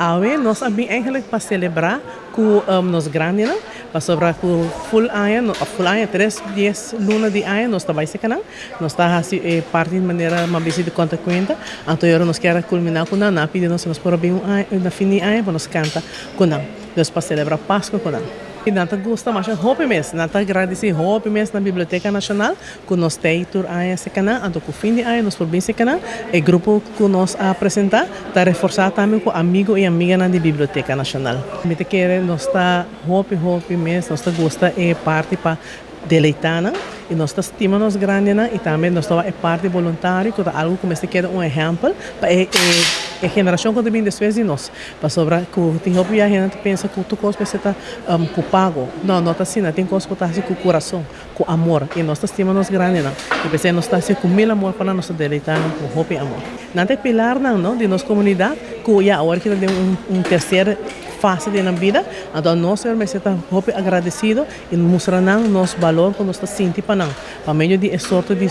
Awe nos a bin eigenlijk pa celebra cu nos grandinan, pasobra cu full aña, of full aña, tres dies luna di aña nos ta bay seca nan. Nos ta haci e parti di manera mas bisti di conta cuenta, anto e ora nos kier a culmina cu nan, nan a pidi nos si nos por a bin un aña, na fin di aña pa nos canta cu nan, dus pa celebra Pascua cu nan. Y nan ta gusta masha hopi mes, nan ta agradeci hopi mes na Biblioteca Nacional cu nos t'ey tur aña seca nan, anto cu fin di aña nos por bin seca nan. E grupo cu nos a presenta ta reforsa tambe cu amigo y amiganan di Biblioteca Nacional. Mi ta kere nos ta hopi hopi mes, nos ta gusta e parti pa deleitá nan i nos ta stima nos grandinan i tambe nos ta wak e parti boluntario ku ta algu ku mester keda un ehèmpel pa e e generashon ku ta bini despues di nos pasobra ku tin hopi bia hende ta pensa ku tur kos mester ta ku pago no no ta asina tin kos ku ta hasi ku kurason ku amor i nos ta stima nos grandinan i p'esei nos ta hasi ku mil amor pa nan nos ta deleitá nan ku hopi amor nan ta e pilarnan no di nos komunidat ku ya awor ki ta den un terser fase di nan bida anto nos mester ta hopi agradesido I mustra nan nos balor ku nos ta sinti pa nan. Pa medio di e sorto di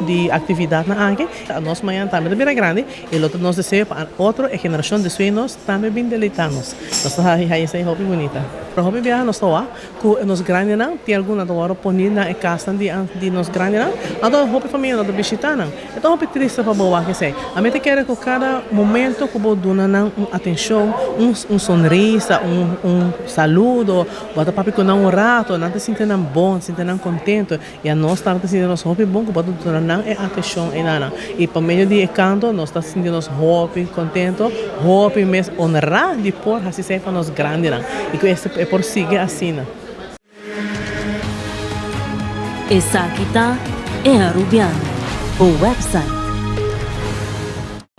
di aktividatnan aki, nos mañana tambe ta bira grandi i lo ta nos deseo pa otro e generashon despues di nos tambe bin deleitá nos. Nos ta haña esei hopi bunita. Pero hopi biaha nos ta wak ku nos grandinan tin algun nan ta wòrdu poni na e kasnan di di nos grandinan, anto hopi famia no ta bishitá nan. E ta hopi triste pa bo wak esei. Ami ta kere ku kada momento ku bo duna nan un atenshon, un un sonrisa, un un saludo, Bo ta papia ku nan un rato, nan ta sinti nan bon, sinti nan kontento. I anos tambe ta sinti nos hopi bon ku bo ta duna nan e atenshon einanan. I pa medio di e kanto nos ta sinti nos hopi kontento, hopi mes onrá di por hasi esei pa nos grandinan. I ku e por sigui asina. Esaki ta E Arubiano, bo website.